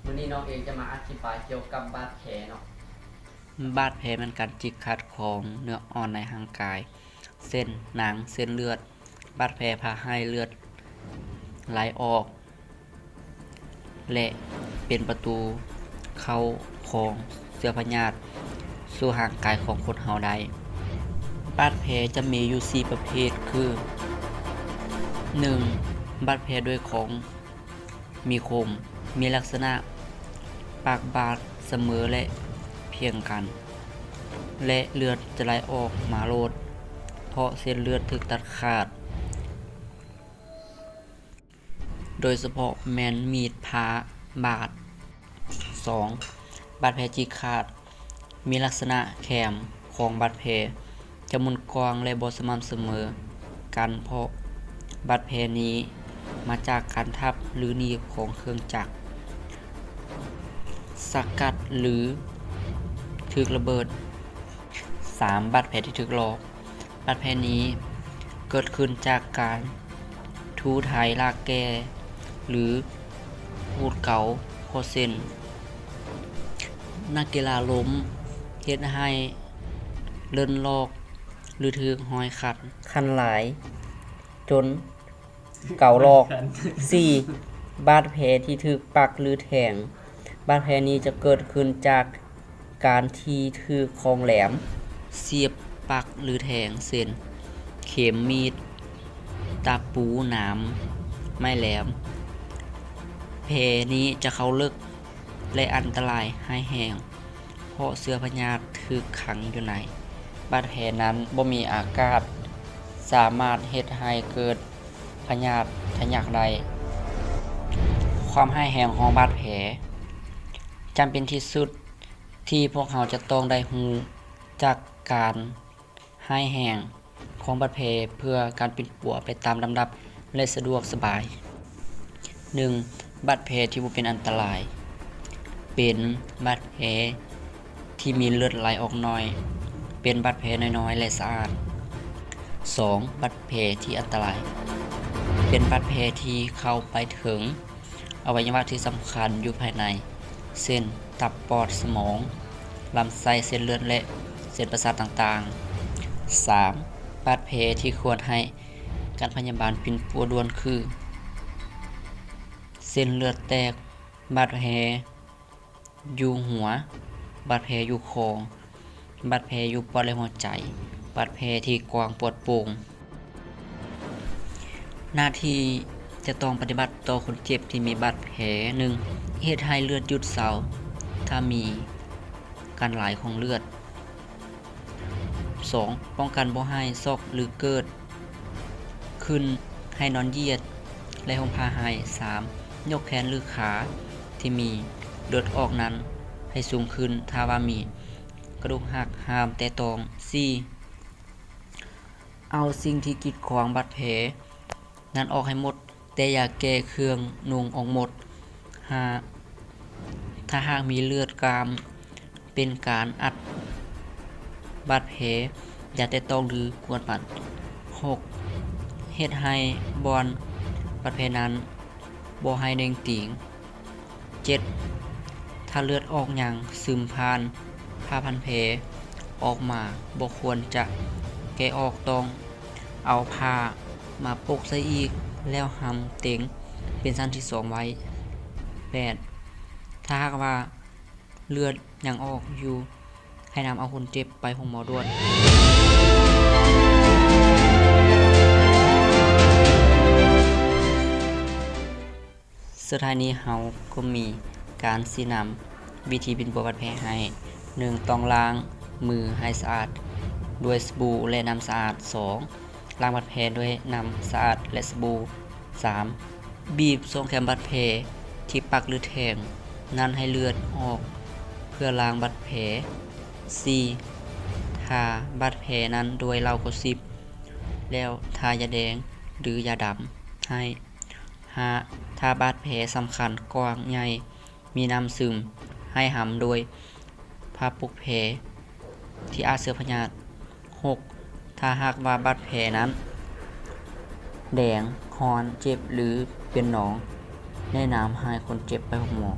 ມື້ນີ້ນ້ອງເອງຈະມາອະທິບາຍກ່ຽວກັບບາດແຜເນາະ. ບາດແຜແມ່ນການຈິກຂາດຂອງເນື້ອອ່ອນໃນຮ່າງກາຍ ເຊັ່ນ ໜັງ, ເສັ້ນເລືອດ. ບາດແຜພາໃຫ້ເລືອດໄຫຼອອກ ແລະ ເປັນປະຕູເຂົ້າຂອງເຊື້ອພະຍາດສູ່ຮ່າງກາຍຂອງຄົນເຮົາໄດ້. ບາດແຜຈະມີຢູ່ສີ່ປະເພດຄື ໜຶ່ງ ບາດແຜດ້ວຍຂອງມີຄົມ ມີລັກສະນະປາກບາດສະເໝີ ແລະ ພຽງກັນ ແລະ ເລືອດຈະໄຫຼອອກມາໂລດ ເພາະເສັ້ນເລືອດຖືກຕັດຂາດ. ໂດຍສະເພາະແມ່ນມີດຜ່າບາດ. ສອງ ບາດແຜຈີກຂາດ ມີລັກສະນະແຄມຂອງບາດແຜຈະໝຸນກວ້າງ ແລະ ບໍ່ສະໝ່ຳສະເໝີກັນ ເພາະບາດແຜນີ້ມາຈາກການທັບ ຫຼື ໜີບຂອງເຄື່ອງຈັກ ສະກັດ ຫຼື ຖືກລະເບີດ. ສາມ ບາດແຜທີ່ຖືກຫຼອກ ບາດແຜນີ້ເກີດຂຶ້ນຈາກການຖູໄຖລາກແກ່ ຫຼື ຂູດເກົາຂໍ້ເສັ້ນ. ນັກກິລາລົ້ມ ເຮັດໃຫ້ເລິ້ນຫຼອກ ຫຼື ຖືກຮອຍຂັນ ຂັນຫຼາຍຈົນເກົາຫຼອກ. ສີ່ ບາດແຜທີ່ຖືກປັກ ຫຼື ແທງ ບາດແຜນີ້ຈະເກີດຂຶ້ນຈາກ ການທີ່ຖືກຂອງແຫຼມສຽບປັກ ຫຼື ແທງ ເຊັ່ນ ເຂັມ, ມີດ, ຕະປູ, ໜາມໄມ້ແຫຼມ. ແຜນີ້ຈະເຂົ້າເລິກ ແລະ ອັນຕະລາຍຮ້າຍແຮງ ເພາະເຊື້ອພະຍາດຖືກຂັງຢູ່ໃນບາດແຜນັ້ນ ບໍ່ມີອາກາດ ສາມາດເຮັດໃຫ້ເກີດ ພະຍາດທະຍັກໄດ້. ຄວາມຮ້າຍແຮງຂອງບາດແຜ ຈຳເປັນທີ່ສຸດທີ່ພວກເຮົາຈະຕ້ອງໄດ້ຮູ້ຈັກການຮ້າຍແຮງຂອງບາດແຜ ເພື່ອການປິ່ນປົວໄປຕາມລຳດັບ ແລະ ສະດວກສະບາຍ. ໜຶ່ງ ບາດແຜທີ່ບໍ່ເປັນອັນຕະລາຍ ເປັນບາດແຜທີ່ມີເລືອດໄຫຼອອກໜ້ອຍ ເປັນບາດແຜນ້ອຍໆ ແລະ ສະອາດ. ສອງ ບາດແຜທີ່ອັນຕະລາຍ ເປັນບາດແຜທີ່ເຂົ້າໄປເຖິງອະໄວຍະວະທີ່ສຳຄັນຢູ່ພາຍໃນ ເຊັ່ນ ຕັບ, ປອດ, ສະໝອງ, ລຳໄສ້, ເສັ້ນເລືອດ ແລະ ເສັ້ນປະສາດຕ່າງໆ. ສາມ ບາດແຜທີ່ຄວນໃຫ້ ການພະຍາບານປິ່ນປົວດ່ວນຄື ເສັ້ນເລືອດແຕກ, ບາດແຜຢູ່ຫົວ, ບາດແຜຢູ່ຄໍ, ບາດແຜຢູ່ປອດ ແລະ ຫົວໃຈ, ບາດແຜທີ່ກວ້າງປອດໂປ່ງ. ໜ້າທີ່ຈະຕ້ອງປະຕິບັດຕໍ່ຄົນເຈັບທີ່ມີບາດແຜ. ໜຶ່ງ ເຮັດໃຫ້ເລືອດຢຸດເຊົາ ຖ້າມີການໄຫຼຂອງເລືອດ. ສອງ ປ້ອງກັນບໍ່ໃຫ້ຊອກ ຫຼື ເກີດຂຶ້ນ ໃຫ້ນອນຢຽດ ແລະ ຫົ່ມຜ້າໃຫ້. ສາມ ຍົກແຂນ ຫຼື ຂາທີ່ມີເລືອດອອກນັ້ນໃຫ້ສູງຂຶ້ນ ຖ້າວ່າມີກະດູກຫັກ ຫ້າມແຕະຕ້ອງ. ສີ່ ເອົາສິ່ງທີ່ກີດຂວາງບາດແຜ ນັ້ນອອກໃຫ້ໝົດ, ແຕ່ຢ່າແກະເຄື່ອງນຸ່ງອອກໝົດ. ຫ້າ ຖ້າຫາກມີເລືອດກາມ ເປັນການອັດບາດແຜ, ຢ່າແຕະຕ້ອງ ຫຼື ກວດມັນ. ຫົກ ເຮັດໃຫ້ບ່ອນບາດແຜນັ້ນບໍ່ໃຫ້ເໜັງຕີງ. ເຈັດ ຖ້າເລືອດອອກຍັງຊຶມຜ່ານຜ້າພັນແຜອອກມາ, ບໍ່ຄວນຈະແກະອອກ, ຕ້ອງເອົາຜ້າມາປົກໃສ່ອີກ ແລ້ວຫຳເຕັງເປັນຊັ້ນທີສອງໄວ້. ແປດ ຖ້າຫາກວ່າເລືອດຍັງອອກຢູ່, ໃຫ້ນຳເອົາຄົນເຈັບໄປໂຮງໝໍດ່ວນ. ສຸດທ້າຍນີ້ເຮົາກໍມີການຊີ້ນຳວິທີປິ່ນປົວບາດແຜໃຫ້. ໜຶ່ງ ຕ້ອງລ້າງມືໃຫ້ສະອາດດ້ວຍສະບູ ແລະ ນ້ຳສະອາດ. ສອງ ລ້າງບາດແຜດ້ວຍນ້ຳສະອາດ ແລະ ສະບູ. ສາມ ບີບຊ່ອງແຄມບາດແຜທີ່ປັກ ຫຼື ແທງນັ້ນໃຫ້ເລືອດອອກເພື່ອລ້າງບາດແຜ. ສີ່ ທາບາດແຜນັ້ນດ້ວຍເຫຼົ້າເກົ້າສິບ ແລ້ວທາຢາແດງ ຫຼື ຢາດຳໃຫ້. ຫ້າ ຖ້າບາດແຜສຳຄັນ, ກວ້າງ, ໃຫຍ່, ມີນ້ຳຊຶມ, ໃຫ້ຫຳດ້ວຍຜ້າປົກແຜທີ່ອາເຊື້ອພະຍາດ. ຫົກ ຖ້າຫາກວ່າບາດແຜນັ້ນແດງ, ຮ້ອນ, ເຈັບ ຫຼື ເປັນໜອງ, ແນະນຳໃຫ້ຄົນເຈັບໄປໂຮງໝໍ.